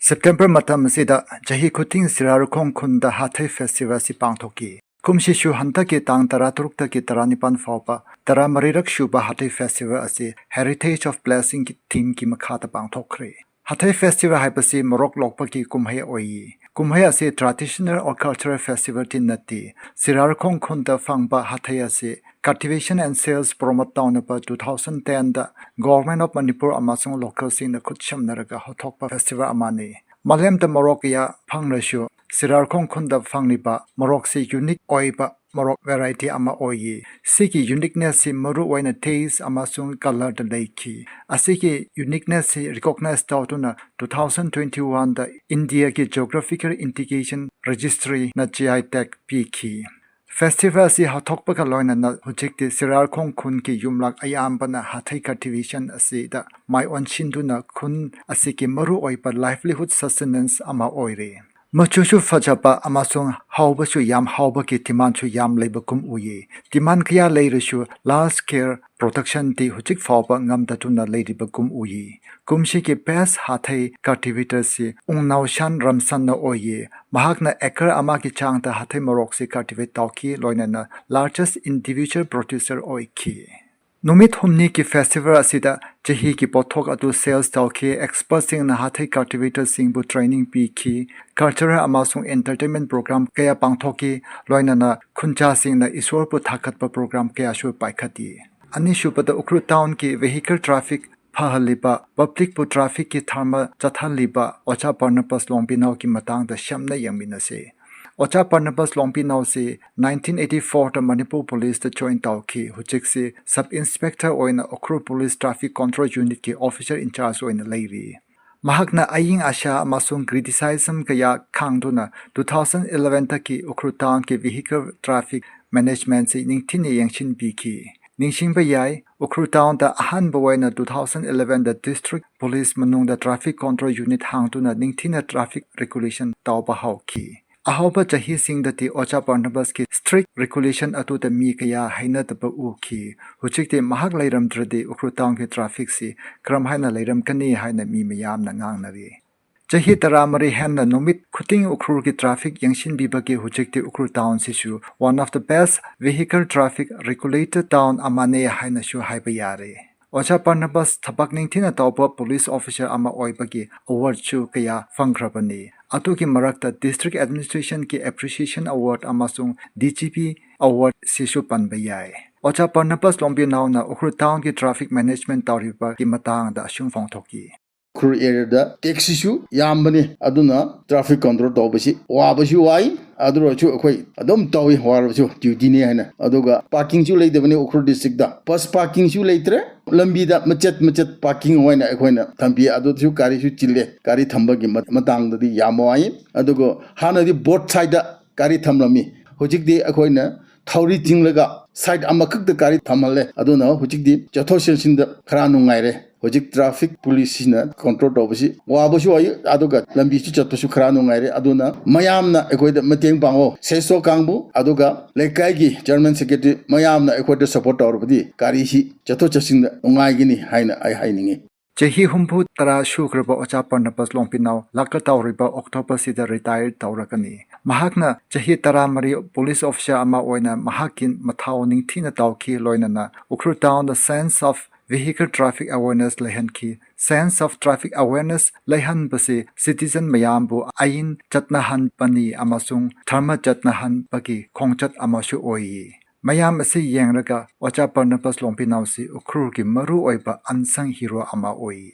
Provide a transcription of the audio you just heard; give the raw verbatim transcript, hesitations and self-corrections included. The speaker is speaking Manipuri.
September ꯃꯇꯝ ꯑꯁꯤꯗ ꯆꯍꯤ ꯈꯨꯗꯤꯡ ꯁꯤꯔꯥꯔꯈꯣꯡ ꯈꯨꯟꯗ ꯍꯥꯊꯩ ꯐꯦꯁꯇꯤꯚꯦꯜ ꯑꯁꯤ ꯄꯥꯡꯊꯣꯛꯈꯤ꯫ ꯀꯨꯝꯁꯤꯁꯨ ꯍꯟꯗꯛꯀꯤ ꯇꯥꯡ ꯇꯔꯥꯇꯔꯨꯛꯇꯒꯤ ꯇꯔꯥꯅꯤꯄꯥꯟ ꯐꯥꯎꯕ ꯇꯔꯥꯃꯔꯤꯔꯛ ꯁꯨꯕ ꯍꯥꯊꯩ ꯐꯦꯁꯇꯤꯚꯦꯜ ꯑꯁꯤ Heritage of Blessing ꯒꯤ ꯊꯤꯝꯒꯤ ꯃꯈꯥꯗ ꯄꯥꯡꯊꯣꯛꯈ꯭ꯔꯦ꯫ ꯍꯥꯊꯩ ꯐꯦꯁꯇꯤꯚꯦꯜ ꯍꯥꯏꯕꯁꯤ ꯃꯣꯔꯣꯛ ꯂꯣꯛꯄꯒꯤ ꯀꯨꯝꯍꯩ ꯑꯣꯏꯌꯦ꯫ ꯀꯨꯝꯍꯩ ꯑꯁꯤ traditional or cultural festival T ꯅꯠꯇꯦ꯫ ꯁꯤꯔꯥꯔꯈꯣꯡ ꯈꯨꯟꯗ ꯐꯪꯕ ꯍꯥꯊꯩ ꯑꯁꯤ cultivation and sales promote ꯇꯧꯅꯕ two thousand ten the Government of Manipur ꯑꯃꯁꯨꯡ local ꯁꯤꯡꯅ ꯈꯨꯠꯁꯝꯅꯔꯒ ꯍꯧꯊꯣꯛꯄ ꯐꯦꯁꯇꯤꯚꯦꯜ ꯑꯃꯅꯤ꯫ ꯃꯥꯂꯦꯝꯗ ꯃꯣꯔꯣꯛ ꯀꯌꯥ ꯐꯪꯂꯁꯨ ꯁꯤꯔꯥꯔꯈꯣꯡ ꯈꯨꯟꯗ ꯐꯪꯂꯤꯕ ꯃꯣꯔꯣꯛꯁꯤ unique ꯑꯣꯏꯕ ꯃꯣꯔꯣꯛ variety ꯑꯃ ꯑꯣꯏꯌꯦ꯫ ꯁꯤꯒꯤ uniqueness ꯁꯤ ꯃꯔꯨꯑꯣꯏꯅ taste ꯑꯃꯁꯨꯡ colour ꯗ ꯂꯩꯈꯤ꯫ ꯑꯁꯤꯒꯤ uniqueness ꯁꯤ recognize ꯇꯧꯗꯨꯅ two thousand twenty one ꯗ India ꯒꯤ Geographical Indication Registry ꯅ G I tag ꯄꯤꯈꯤ꯫ ꯐꯦꯁꯇꯤꯚꯦꯜ ꯑꯁꯤ ꯍꯧꯊꯣꯛꯄꯒ ꯂꯣꯏꯅꯅ ꯍꯧꯖꯤꯛꯇꯤ ꯁꯤꯔꯥꯔꯈꯣꯡ ꯈꯨꯟꯒꯤ ꯌꯨꯝꯂꯛ ꯑꯌꯥꯝꯕꯅ ꯍꯥꯊꯩ cultivation ꯑꯁꯤꯗ ꯃꯥꯏ ꯑꯣꯟꯁꯤꯟꯗꯨꯅ ꯈꯨꯟ ꯑꯁꯤꯒꯤ ꯃꯔꯨꯑꯣꯏꯕ livelihood sustenance ꯑꯃ ꯑꯣꯏꯔꯦ꯫ ꯃꯆꯨꯁꯨ ꯐꯖꯕ ꯑꯃꯁꯨꯡ ꯍꯥꯎꯕꯁꯨ ꯌꯥꯝ ꯍꯥꯎꯕꯒꯤ demand ꯁꯨ ꯌꯥꯝ ꯂꯩꯕꯒꯨꯝ ꯎꯏꯌꯦ꯫ Demand ꯀꯌꯥ ꯂꯩꯔꯁꯨ large scale production ꯗꯤ ꯍꯧꯖꯤꯛ ꯐꯥꯎꯕ ꯉꯝꯗꯗꯨꯅ ꯂꯩꯔꯤꯕꯒꯨꯝ ꯎꯏꯌꯦ꯫ ꯀꯨꯝꯁꯤꯒꯤ best ꯍꯥꯊꯩ cultivator ꯁꯤ ꯎꯡꯅꯥꯎꯁꯥꯟ ꯔꯝꯁꯟꯅ ꯑꯣꯏꯌꯦ꯫ ꯃꯍꯥꯛꯅ acre ꯑꯃꯒꯤ ꯆꯥꯡꯗ ꯍꯥꯊꯩ ꯃꯣꯔꯣꯛꯁꯤ cultivate ꯇꯧꯈꯤ, ꯂꯣꯏꯅꯅ largest individual producer ꯑꯣꯏꯈꯤ꯫ ꯅꯨꯃꯤꯠ ꯍꯨꯝꯅꯤꯒꯤ ꯐꯦꯁꯇꯤꯚꯦꯜ ꯑꯁꯤꯗ ꯆꯍꯤꯒꯤ ꯄꯣꯠꯊꯣꯛ ꯑꯗꯨ sales ꯇꯧꯈꯤ꯫ Expert ꯁꯤꯡꯅ ꯍꯥꯊꯩ cultivator ꯁꯤꯡꯕꯨ training ꯄꯤꯈꯤ꯫ Cultural ꯑꯃꯁꯨꯡ entertainment program ꯀꯌꯥ ꯄꯥꯡꯊꯣꯛꯈꯤ, ꯂꯣꯏꯅꯅ ꯈꯨꯟꯖꯥꯁꯤꯡꯅ ꯏꯁꯣꯔꯕꯨ ꯊꯥꯒꯠꯄ program ꯀꯌꯥꯁꯨ ꯄꯥꯏꯈꯠꯈꯤ꯫ ꯑꯅꯤꯁꯨꯕꯗ ꯎꯈ꯭ꯔꯨꯜ town ꯒꯤ vehicle traffic ꯐꯍꯜꯂꯤꯕ, public ꯄꯨ traffic ꯀꯤ ꯙꯔꯃ ꯆꯠꯍꯜꯂꯤꯕ ꯑꯣꯖꯥ ꯕꯔꯅꯕꯥꯁ ꯂꯣꯡꯕꯤꯅꯥꯎꯒꯤ ꯃꯇꯥꯡꯗ ꯁꯝꯅ ꯌꯦꯡꯃꯤꯟꯅꯁꯤ꯫ ꯑꯣꯖꯥ ꯕꯔꯅꯕꯥꯁ ꯂꯣꯡꯕꯤꯅꯥꯎ ꯁꯤ nineteen eighty four ꯗ ꯃꯅꯤꯄꯨꯔ police ꯇ join ꯇꯧꯈꯤ꯫ ꯍꯧꯖꯤꯛꯁꯤ sub inspector ꯑꯣꯏꯅ Ukhrul police traffic control unit ꯀꯤ officer in charge ꯑꯣꯏꯅ ꯂꯩꯔꯤ꯫ ꯃꯍꯥꯛꯅ ꯑꯏꯪ ꯑꯁꯥ ꯑꯃꯁꯨꯡ criticism ꯀꯌꯥ ꯈꯥꯡꯗꯨꯅ two thousand eleven ꯗꯒꯤ ꯎꯈ꯭ꯔꯨꯜ town ꯒꯤ vehicle traffic management ꯁꯤ ꯅꯤꯡꯊꯤꯅ ꯌꯦꯡꯁꯤꯟꯕꯤꯈꯤ꯫ ꯅꯤꯡꯁꯤꯡꯕ ꯌꯥꯏ, ꯎꯈ꯭ꯔꯨꯜ town ꯗ ꯑꯍꯥꯟꯕ ꯑꯣꯏꯅ two thousand eleven ꯗ district police ꯃꯅꯨꯡꯗ traffic control unit ꯍꯥꯡꯗꯨꯅ ꯅꯤꯡꯊꯤꯅ traffic regulation ꯇꯧꯕ ꯍꯧꯈꯤ꯫ ꯑꯍꯧꯕ ꯆꯍꯤꯁꯤꯡꯗꯗꯤ ꯑꯣꯖꯥ ꯕꯔꯅꯕꯥꯁꯀꯤ strict regulation ꯑꯗꯨꯗ ꯃꯤ ꯀꯌꯥ ꯍꯩꯅꯗꯕ ꯎꯈꯤ꯫ ꯍꯧꯖꯤꯛꯇꯤ ꯃꯍꯥꯛ ꯂꯩꯔꯝꯗ꯭ꯔꯗꯤ ꯎꯈ꯭ꯔꯨꯜ town ꯒꯤ traffic ꯁꯤ ꯀꯔꯝꯍꯥꯏꯅ ꯂꯩꯔꯝꯒꯅꯤ ꯍꯥꯏꯅ ꯃꯤ ꯃꯌꯥꯝꯅ ꯉꯥꯡꯅꯔꯤ꯫ ꯆꯍꯤ ꯇꯔꯥꯃꯔꯤ ꯍꯦꯟꯅ ꯅꯨꯃꯤꯠ ꯈꯨꯗꯤꯡ ꯎꯈ꯭ꯔꯨꯜꯒꯤ traffic ꯌꯦꯡꯁꯤꯟꯕꯤꯕꯒꯤ ꯍꯧꯖꯤꯛꯇꯤ ꯎꯈ꯭ꯔꯨꯜ town ꯁꯤꯁꯨ one of the best vehicle traffic regulated town ꯑꯃꯅꯦ ꯍꯥꯏꯅꯁꯨ ꯍꯥꯏꯕ ꯌꯥꯔꯦ꯫ ꯑꯣꯖꯥ ꯕꯔꯅꯕꯥꯁ ꯊꯕꯛ ꯅꯤꯡꯊꯤꯅ ꯇꯧꯕ police officer ꯑꯃ ꯑꯣꯏꯕꯒꯤ award ꯁꯨ ꯀꯌꯥ ꯐꯪꯈ꯭ꯔꯕꯅꯤ꯫ ꯑꯗꯨꯒꯤ ꯃꯔꯛꯇ district administration ꯒꯤ appreciation award ꯑꯃꯁꯨꯡ D G P award ꯁꯤꯁꯨ ꯄꯟꯕ ꯌꯥꯏ꯫ ꯑꯣꯖꯥ ꯕꯔꯅꯕꯥꯁ ꯂꯣꯡꯕꯤꯅꯥꯎꯅ ꯎꯈ꯭ꯔꯨꯜ town ꯒꯤ traffic management ꯇꯧꯔꯤꯕꯒꯤ ꯃꯇꯥꯡꯗ ꯑꯁꯨꯝ ꯐꯣꯡꯗꯣꯛꯈꯤ꯫ ꯎꯈ꯭ꯔꯨꯜ area ꯗ taxi ꯁꯨ ꯌꯥꯝꯕꯅꯤ, ꯑꯗꯨꯅ traffic control ꯇꯧꯕꯁꯤ ꯋꯥꯕꯁꯨ ꯋꯥꯏ꯫ ꯑꯗꯨ ꯑꯣꯏꯔꯁꯨ ꯑꯩꯈꯣꯏ ꯑꯗꯨꯝ ꯇꯧꯏ, ꯋꯥꯔꯕꯁꯨ duty ꯅꯤ ꯍꯥꯏꯅ꯫ ꯑꯗꯨꯒ parking ꯁꯨ ꯂꯩꯇꯕꯅꯤ ꯎꯈ꯭ꯔꯨꯜ district ꯇ, bus parking ꯁꯨ ꯂꯩꯇ꯭ꯔꯦ꯫ ꯂꯝꯕꯤꯗ ꯃꯆꯦꯠ ꯃꯆꯦꯠ parking ꯑꯣꯏꯅ ꯑꯩꯈꯣꯏꯅ ꯊꯝꯕꯤ, ꯑꯗꯨꯁꯨ ꯒꯥꯔꯤꯁꯨ ꯆꯤꯜꯂꯦ꯫ ꯒꯥꯔꯤ ꯊꯝꯕꯒꯤ ꯃ- ꯃꯇꯥꯡꯗꯗꯤ ꯌꯥꯝ ꯋꯥꯏ꯫ ꯑꯗꯨꯒ ꯍꯥꯟꯅꯗꯤ both side ꯗ ꯒꯥꯔꯤ ꯊꯝꯂꯝꯃꯤ, ꯍꯧꯖꯤꯛꯇꯤ ꯑꯩꯈꯣꯏꯅ ꯊꯧꯔꯤ ꯆꯤꯡꯂꯒ side ꯑꯃꯈꯛꯇ ꯒꯥꯔꯤ ꯊꯝꯍꯜꯂꯦ꯫ ꯑꯗꯨꯅ ꯍꯧꯖꯤꯛꯇꯤ ꯆꯠꯊꯣꯛ ꯆꯠꯁꯤꯟꯗ ꯈꯔ ꯅꯨꯡꯉꯥꯏꯔꯦ꯫ ꯍꯧꯖꯤꯛ traffic police ꯁꯤꯅ control ꯇꯧꯕꯁꯤ ꯋꯥꯕꯁꯨ ꯑꯣꯏ, ꯑꯗꯨꯒ ꯂꯝꯕꯤꯁꯨ ꯆꯠꯄꯁꯨ ꯈꯔ ꯅꯨꯡꯉꯥꯏꯔꯦ꯫ ꯑꯗꯨꯅ ꯃꯌꯥꯝꯅ ꯑꯩꯈꯣꯏꯗ ꯃꯇꯦꯡ ꯄꯥꯡꯉꯣ, ꯁꯦꯁꯣ ꯀꯥꯡꯕꯨ ꯑꯗꯨꯒ ꯂꯩꯀꯥꯏꯒꯤ chairman secretary ꯃꯌꯥꯝꯅ ꯑꯩꯈꯣꯏꯗ support ꯇꯧꯔꯕꯗꯤ ꯒꯥꯔꯤꯁꯤ ꯆꯠꯊꯣꯛ ꯆꯠꯁꯤꯟꯗ ꯅꯨꯡꯉꯥꯏꯒꯅꯤ ꯍꯥꯏꯅ ꯑꯩ ꯍꯥꯏꯅꯤꯡꯉꯤ꯫ ꯆꯍꯤ ꯍꯨꯝꯐꯨ ꯇꯔꯥ ꯁꯨꯈ꯭ꯔꯕ ꯑꯣꯖꯥ ꯕꯔꯅꯕꯥꯁ ꯂꯣꯡꯕꯤꯅꯥꯎ ꯂꯥꯛꯀꯗꯧꯔꯤꯕ October ꯁꯤꯗ retire ꯇꯧꯔꯒꯅꯤ꯫ ꯃꯍꯥꯛꯅ ꯆꯍꯤ ꯇꯔꯥꯃꯔꯤ police officer ꯑꯃ ꯑꯣꯏꯅ ꯃꯍꯥꯛꯀꯤ ꯃꯊꯧ ꯅꯤꯡꯊꯤꯅ ꯇꯧꯈꯤ, ꯂꯣꯏꯅꯅ Ukhrul town the sense of vehicle traffic awareness ꯂꯩꯍꯟꯈꯤ꯫ Sense of traffic awareness ꯂꯩꯍꯟꯕꯁꯤ citizen ꯃꯌꯥꯝꯕꯨ ꯑꯏꯟ ꯆꯠꯅꯍꯟꯕꯅꯤ ꯑꯃꯁꯨꯡ ꯙꯔꯃ ꯆꯠꯅꯍꯟꯕꯒꯤ ꯈꯣꯡꯆꯠ ꯑꯃꯁꯨ ꯑꯣꯏꯌꯦ꯫ ꯃꯌꯥꯝ ꯑꯁꯤ ꯌꯦꯡꯂꯒ ꯑꯣꯖꯥ ꯕꯔꯅꯕꯥꯁ ꯂꯣꯡꯕꯤꯅꯥꯎꯁꯤ ꯎꯈ꯭ꯔꯨꯜꯒꯤ ꯃꯔꯨꯑꯣꯏꯕ unsung hero ꯑꯃ ꯑꯣꯏ꯫